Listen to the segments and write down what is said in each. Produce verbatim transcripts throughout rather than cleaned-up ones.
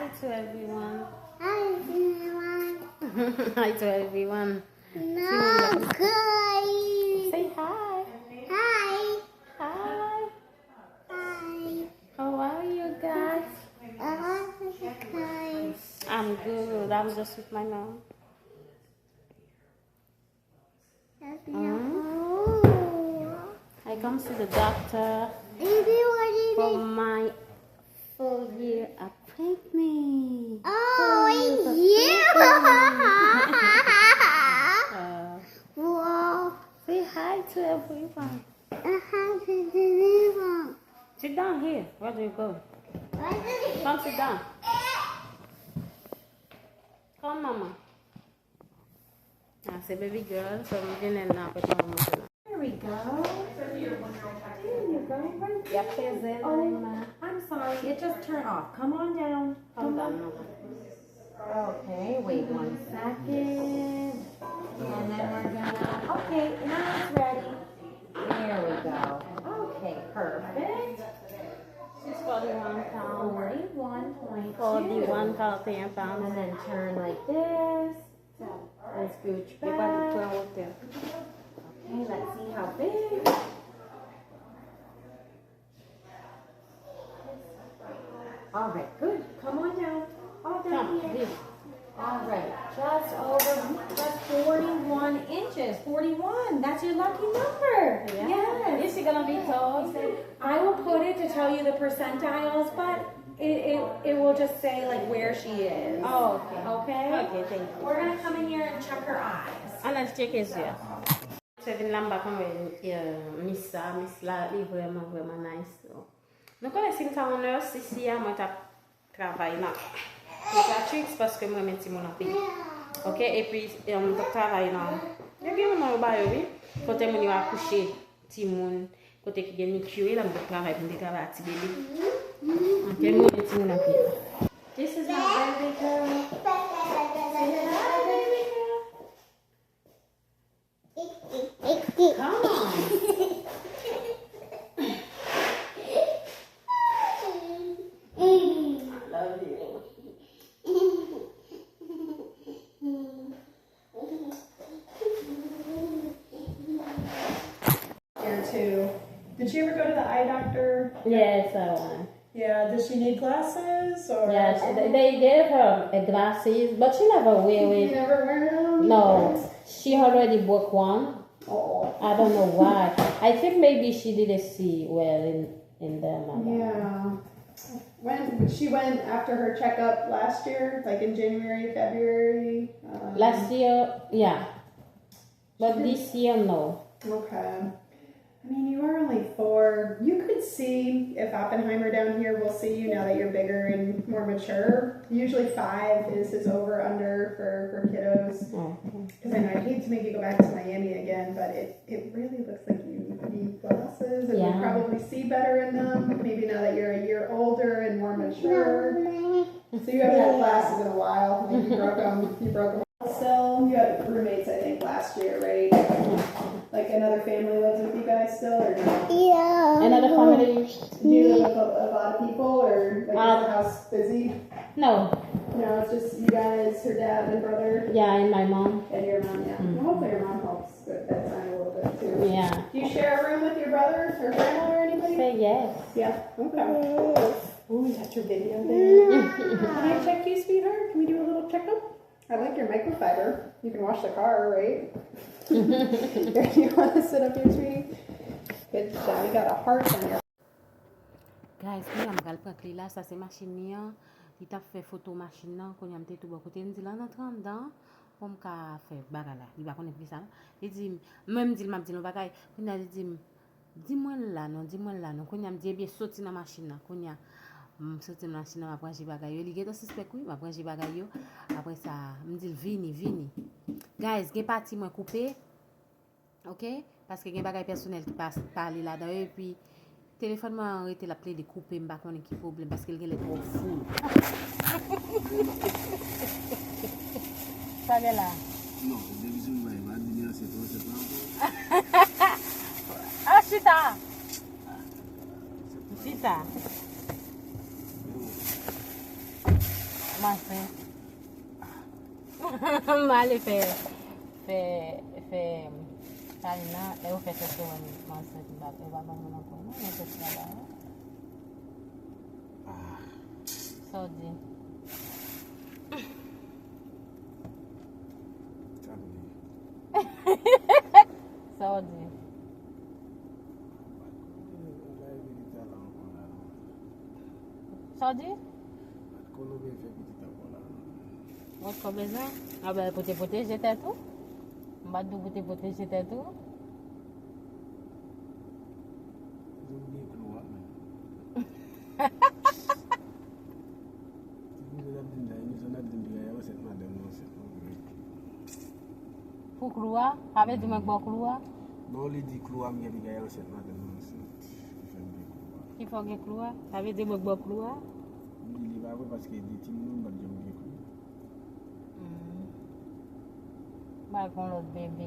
Hi to everyone. Hi, everyone. Hi to everyone. No, guys. Say hi. Hi. Hi. Hi. How are you guys? How are you guys? I'm good. I was just with my mom. Mm. I come see the doctor for my four year appointment. Oh, yeah. Uh, wow. Say hi to everyone. Uh, hi to everyone. Sit down here. Where do you go? Come sit down. Come, mama. Ah, se baby girl, so m vin nan apètman mwen la. There we go. There you go. Right. Y ap peze nan men. I'm sorry, it just turned off. Come on down. Come down, mama. Okay, wait one second. And then we're gonna, okay, now it's ready. There we go. Okay, perfect. She's forty-one pounds. Forty-one point two. Forty-one, forty-one pounds. And then turn like this. And scooch back. Okay, let's see how big. All right, good. Come on down. All down here. All right, just over, just forty-one inches. Forty-one, that's your lucky number. Yeah. Yes. Is she gonna be tall? I will put it to tell you the percentiles, but it, it, it will just say, like, where she is. Oh, okay. Okay? Okay, thank you. We're gonna come in here and check her eyes. Ann al tcheke zye. Se vin la, m pa konn wè, euh, mis sa, mis la, li vrèman, vrèman nice. Nou konnen si m ta yon nurse isi a, mwen t ap travay nan pediatrics paske m renmen timoun anpil. Ok, epi, um, m t ap travay nan, yo gen yon non yo ba yo, wi. Kote moun yo akouche timoun, kote ki gen NICU, e la m t ap travay pou m te travay ak ti bebe. Ok, m renmen timoun anpil. This is my baby girl. Say hi, baby girl. Come on. I love you. Here too. Did she ever go to the eye doctor? Yes, I went. Yeah, does she need glasses or? Yeah, she, they, they gave her, uh, glasses, but she never wear it. You never wear them? No, she already broke one. Oh. I don't know why. I think maybe she didn't see well in, in them. Yeah. When she went after her checkup last year, like in January, February. Um, last year, yeah. But this year, no. Okay. I mean, you are only four. You could see if Oppenheimer down here will see you now that you're bigger and more mature. Usually five is his over under for, for kiddos. Oh, okay. Because I know I'd hate to make you go back to Miami again, but it, it really looks like you need glasses and you, yeah, probably see better in them. Maybe now that you're a year older and more mature. So you haven't had glasses in a while. I think you broke them. You broke them. Still, you had roommates, I think, last year, right? Like another family lives with you guys still, or no? Yeah. Another family. Do you live with a, a lot of people, or, like, is the house busy? No. No, it's just you guys, her dad and brother? Yeah, and my mom. And your mom, yeah. Mm. Well, hopefully your mom helps with bedtime a little bit too. Yeah. Do you share a room with your brother or grandma or anybody? Say yes. Yeah, okay. Ooh, you got your video there. Can I check you, sweetheart? Can we do a little checkup? I like your microfiber. You can wash the car, right? If you want to sit up here, sweetie. Good job. You got a heart on your. Guys, kounye a m pral pran kle la. Sa se machin li an. Li t ap fè foto machin nan. Kounye a m te tou bò kote. M di l ann antre anndan pou m ka fè bagay la. Li pa konnen pou ki sa non. Li di m, mwen m di l m ap di l yon bagay. Kounye a li di m, di mwen l la non, di mwen l la non. Kounye a m di, ebyen, soti nan machin nan. Kounye a, m soti nan machin nan, m ap ranje bagay yo. Li gentan sispèk, wi, m ap ranje bagay yo. Apre sa, m di l, vini, vini. Guys, gen pati mwen koupe. Ok? Paske gen bagay pèsonèl ki pa, pa ale ladan yo. Epi, telefòn mwen an rete l ap plede koupe, m pa konnen ki pwoblèm, paske l genlè twò fou. Sa gen la? Non, depi sou mwen, pa di li an se twò, se twò ankò. Ah, chita! Chita. Ansent. M ale fè, fè, fè, Salina, lè yo fè tès yo wè m ansent, m pa, yo pa ban mwen ankò, non, men tès la pa. Ah. Sa w di? Sa m di? Sa w di? Sa w di? Pa t konn oubyen fè pitit ankò la. Ou t ko bezwen? A ben, pou te pwoteje tèt ou. M pa t di w pou te pwoteje tèt ou. Ou gen klou a, men. Ti kouzin ap di m sa, emisyon ap di m piga y ap ansent madanm nan ansent, non, vre. Pou klou a? Sa vle di mwen k ba w klou a? Non, li di klou a, m gen piga y ap ansent madanm nan ansent. Ki fè m gen klou a. Ki fè w gen klou a? Sa vle di mwen k ba w klou a? M di li pa vre paske de timoun m pa t janm gen klou. Hmm. M pral gon lòt bebe.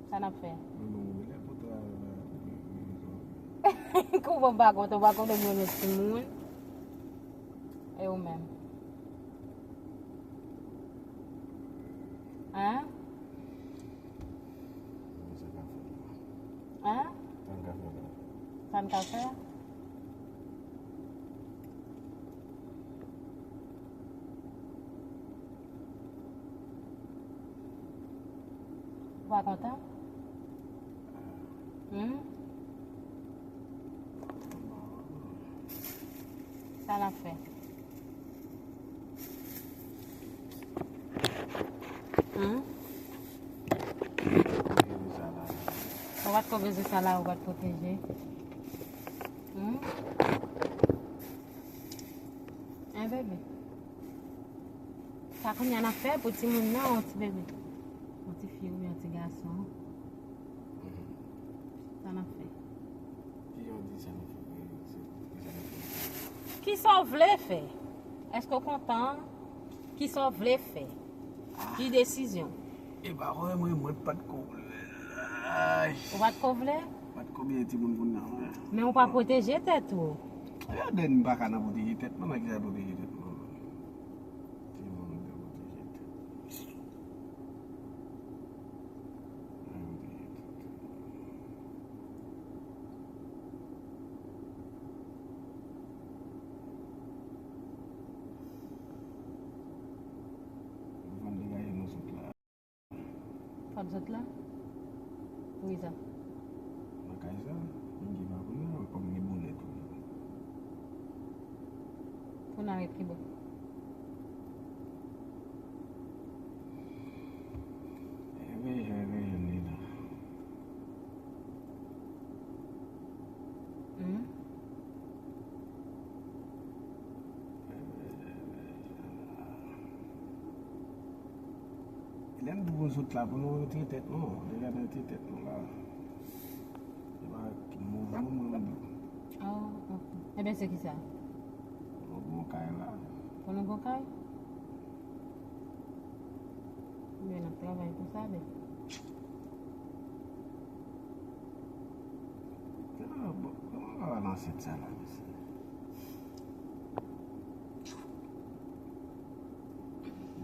Sa n ap fè? Mwen bon, lè pou travay la, mwen, mwen, mwen. Kouman w pa kontan, w pa konnen m renmen timoun? E ou menm? Hein? Mwen sa ka fè la. Hein? Sa n ka fè la. Sa n ka fè? Ou pa kontan? Hmm? Sa n ap fè? Hmm? Ou pa t ko bezwen sa la, ou pa t pwoteje. Hmm? Hein, bebe? Sa kounye a n ap fè pou timoun nan, yon ti bebe? Yon ti fi oubyen yon ti gason? Mhm. Sa n ap fè? Ki jan w di sa n ap fè? Ki sa n ap fè? Kisa w vle fè? Èske w kontan? Kisa w vle fè? Ki desizyon? Epa, wè, mwen, mwen pa t ko vle. Ay. Ou pa t ko vle? Pa t ko byen timoun pou nan, wè. Men ou pa pwoteje tèt ou. Yo, den m pa ka nan pwoteje tèt mwen, nan ki sa pwoteje tèt mwen. Timoun dwe pwoteje tèt. Mwen pwoteje tèt. Ou konn degaje nan zot la. Kot zot la? Pou kisa? Nan kay sa, moun ki pa konnen, kòm li bonè tou. Pou n al ret ki bò? Reveye, reveye, li la. Hmm? Lè m di pou zot la, pou nou retire tèt nou, deja nou retire tèt nou la. Se pa mouvman mwen menm. Oh, ok. Ebyen, se kisa? Nou gon kay la. Pou nou gon kay? Men n ap travay pou sa, bè. Ah, bon, kòman w ka pale ansent sa la, mesye?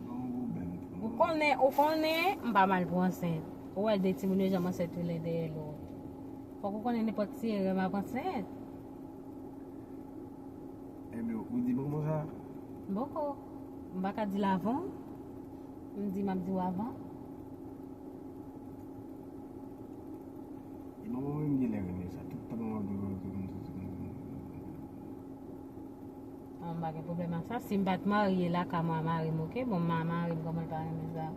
Bon, bon, ben, bon. Ou konnen, ou konnen, m pa mal pou ansent. Ou wè de timoun yo janm ansent youn dèyè lòt. Fòk ou konnen nenpòt ti erè m ap ansent. Ebyen, ou di m kòman sa? M poko. M pa ka di l avan w. M di m ap di w avan. E manman mwen, m genlè renmen sa. Tout tan manman m te konn di m sa. Non, m pa gen pwoblèm ak sa. Si m pa t marye, lakay mwen a mari m, oke? Bon, m a mari m, kòman l pa renmen sa?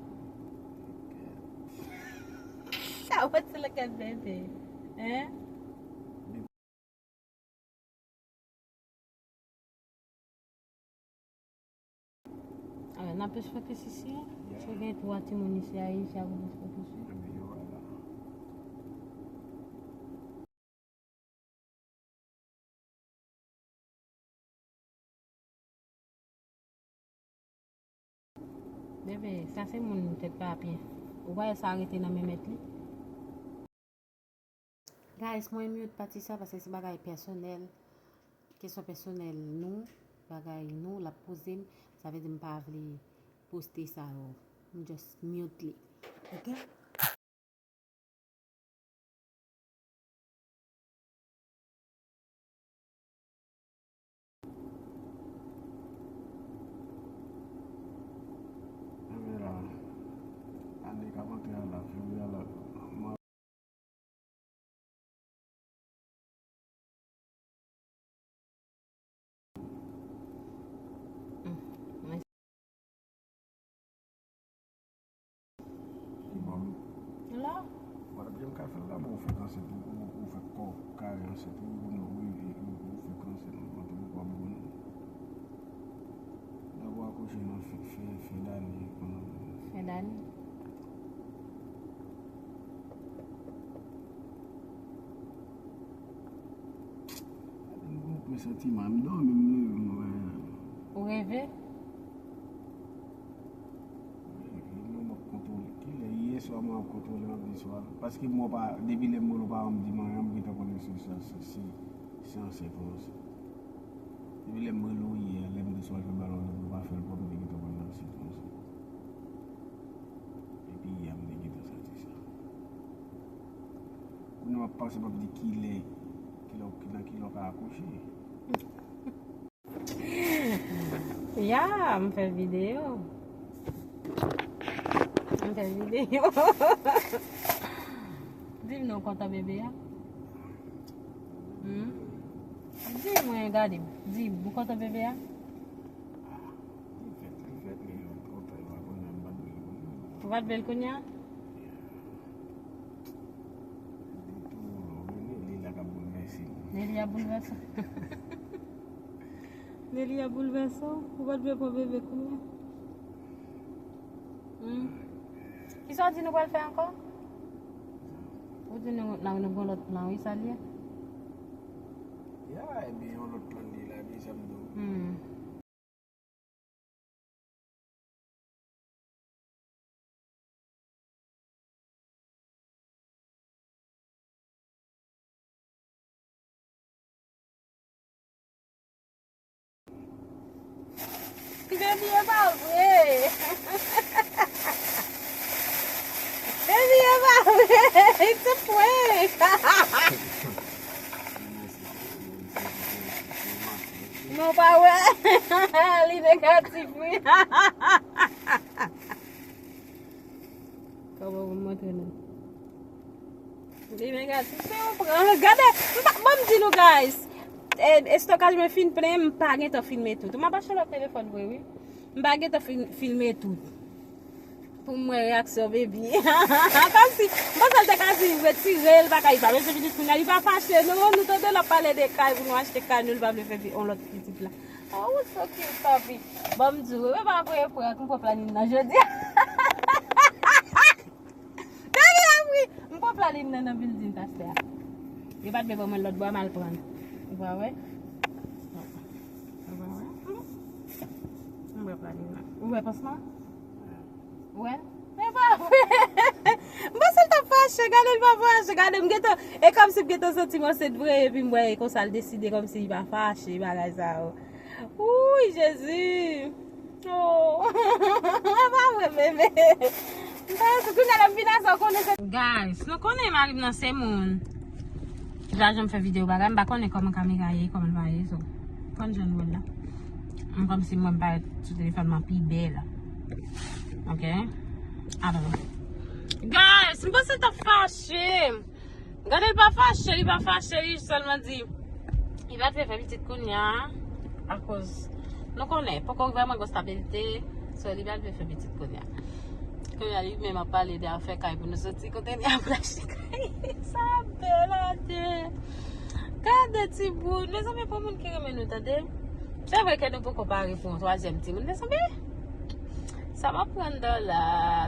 Sa w ti lòkèt bebe. Hein? Alò, n ap plis fokis isi. Si w gen twa timoun isi a, isi a pou plis fokis wi. Bebe, sa se moun tèt pa byen. Ou pa wè sa rete nan men mèt li? Guys, mwen mute pati sa paske se bagay pèsonèl. Kesyon pèsonèl nou, bagay nou, poze m, sa vle di m pa vle poste sa yo. M just mute li. Ok? Ebyen la, ane k ap antre a la, fevriye a la, Li pa vle. La? Ou pa t ap janm ka fè l la, bon, ou fèk ansent, ou, ou, ou fèk kò w kare ansent, ou, ou, ou, ou, ou, ou fèk ansent, ou pa t poko ap bon. Dabò akouche nan fen, fen, fen dane, kòman. Fen dane? Mwen santi mal, m dòmi, m leve, m wè. Ou reve? Mwen, mwen ap kontwole. Kilè? Yè swa mwen ap kontwole anpil swa. Paske mwen pa, depi lè m rele w pa janm di m anyen, m gentan konnen se, se, se, se, se ansent ou ansent. Depi lè m rele w yè, lè m di swa l fè balon, m pa fè l pwòp, m te gentan konnen se ansent ou ansent. Epi yè a m te gentan santi sa. Kounye a m ap panse, m ap di kilè, kilè, nan kilè w ka akouche. Ya, m fè videyo. M fè videyo. Di m non, w kontan bebe a? Hmm? Di mwen, gade m. Di m, ou kontan bebe a? Li fèt, li fèt, men yo kontan, yo pa konnen m pa t vle l kounye a. Ou pa t vle l kounye a? Li tou, li, li la k ap boulvèse m. Li ap boulvèse. Nelly ap boulvèse w. Ou pa t vle pran bebe kounye a? Hmm. Kisa w di nou pral fè ankò? Ou di nou, nou, nou gon lòt plan, wi, sa l ye? Ya, ebyen, yon lòt plan li la, ebyen, sa m di w. Hmm. Baby, e pa vre. Baby, e pa vre. It's a prank. Non, pa wè. Li negatif, wi. Kòman pou m montre nou? Li negatif, se yon prank. Gade, m pa, ban m di nou, guys. E, estokaj mwen fin plen, m pa gentan filme tout. M ap achte lòt telefòn vre, wi. M pa gentan fin, filme tout. Pou m wè reyaksyon baby. Kòmsi, m panse l te ka di retire l, pa ka, li pa bezwen vin kounye a, li pa fache, non, nou tande l ap pale de kay, pou nou achte kay, nou, li pa vle fè pi, yon lòt pitit la. Oh, so cute, papi. Ban m di w, e pa vre, prank, m pran planning nan jodi a. Dènye apri, m pran planning nan nan building pastè a. Yo pa t vle ban mwen lòt bwa, m al pran l. Ou pa wè? Ou pa wè? M pran planning nan. Ou wè pansman? Ou wè? Men pa vre. M panse l t ap fache, gade l pa fache, gade m gentan. E kòmsi m gentan santi m ansent vre, epi m wè e konsa l deside kòmsi li pa fache, bagay sa yo. Wouy, Jezi. Oh. E pa vre, bebe. M pa sou kounye a la m vin a sa, w konnen se. Guys, nou konnen mari m nan se moun. Deja jan m fè videyo bagay, m pa konnen kòman kamera ye, kòman l va ye, so. Konn jan nou wè l la. M kòmsi mwen m parèt sou telefòn mwen pi bèl. Ok? I don't know. Guys, m panse l t ap fache. Gade, li pa fache, li pa fache, li sèlman di li pa t vle fè pitit kounye a, akoz nou konnen, poko vrèman gen stabilite, so li pa t vle fè pitit kounye a. Kounye a, li menm ap pale de afè kay pou nou soti, kote li ap achte kay. Sa bèl atè. Gade timoun, mezanmi, pou moun ki renmen nou, tande. Se vre ke nou poko pare pou yon twazyèm timoun, mezanmi. Sa m ap pran nan la,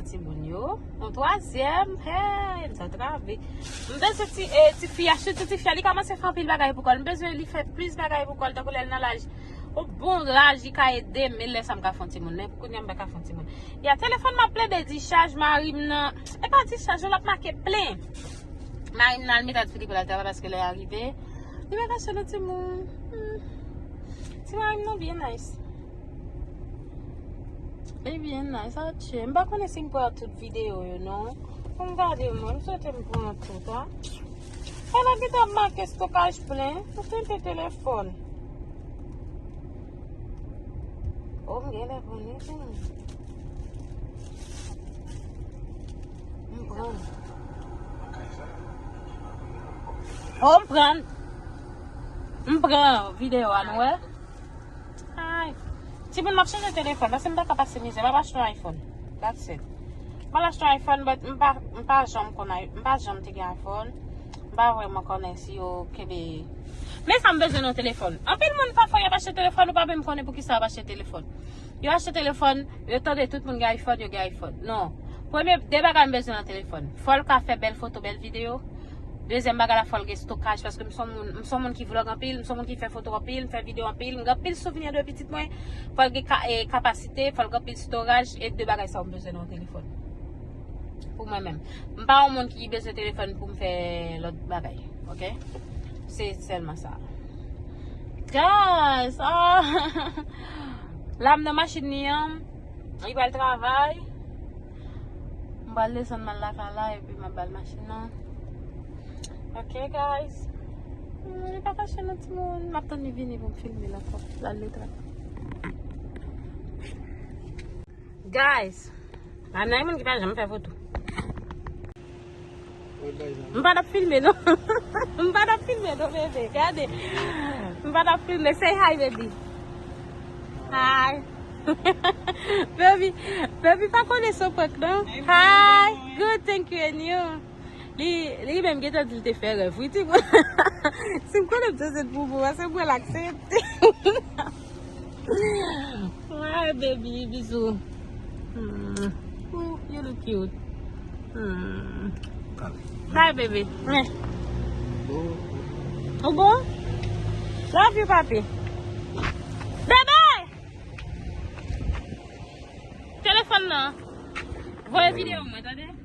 timoun yo. Yon twazyèm, hey, m sa trave. M bezwen ti, eh, ti fi a, sitou ti fi a, li kòmanse fè anpil bagay pou kò l. M bezwen li fè plis bagay pou kò l, tankou lè l nan laj. Yon bon laj, li ka ede m, men lè sa m ka fè yon timoun. Men pou kounye a, m pa ka fè yon timoun. Ya, telefòn m ap plede dichaj, mari m nan, e pa dichaj, non, l ap make plen. Mari m nan al mete a ti li pou l al travay paske lè a rive, li mèt achte nou timoun. Hmm. Ti mari m nan byen nice. Li byen nice, a tchè. M pa konnen si m pran tout videyo yo, non. Pou m gade, mwen, m swete m pran tout, a. E la gentan make stokaj plen. Ou tenten telefòn. O, m genlè konnen, tou. M pran. O, m pran. M pran videyo a, nou wè. Ay. Timoun, m ap chanje telefòn, paske m pa ka pase mizè. M ap achte yon iPhone. That's it. M al achte yon iPhone, but m pa, m pa janm konn i-, m pa janm te gen iPhone. M pa vrèman konnen si yo kenbe. Men sa m bezwen nan telefòn. Anpil moun pafwa y ap achte telefòn, ou pa menm konnen poukisa y ap achte telefòn. Yo achte telefòn, yo tande tout moun gen iPhone, yo gen iPhone. Non. Premye, de bagay m bezwen nan telefòn. Fò l ka fè bèl foto, bèl videyo. Dezyèm bagay la, fò l gen stokaj, paske m se yon moun, m se yon moun ki vlog anpil, m se yon moun ki fè foto anpil, m fè videyo anpil, m gen anpil souvni de pitit mwen. Fò l gen ka, e, kapasite, fò l gen anpil storage, e de bagay sa yo m bezwen nan yon telefòn. Pou mwen menm. M pa yon moun ki bezwen telefòn pou m fè lòt bagay, ok? Se sèlman sa. Guys, ah! La m nan machin li an, li pral travay. M pral desann m al lakay la, epi m ap ba l machin nan. Ok, guys. Hmm, li pa fache non, timoun. M ap tann li vini pou m filme l ankò. L al lakay. Guys, pa nan moun ki pa janm fè foto. M pa t ap filme, non. M pa t ap filme, non, bebe. Gade. M pa t ap filme. Say hi, baby. Hi. Baby, baby pa konnen se prank, non. Hi. Good, thank you, and you? Li, li menm gentan di l te fè rèv, wi, timoun. Si m konnen m te sèt pou pou, se mwen l aksepte. Hi, baby, bisou. Hmm. Ooh, you look cute. Hmm. Hi, baby. Mwah. Ou bon? Love you, papi. Bebe! Telefòn nan. Voye videyo mwen, tande?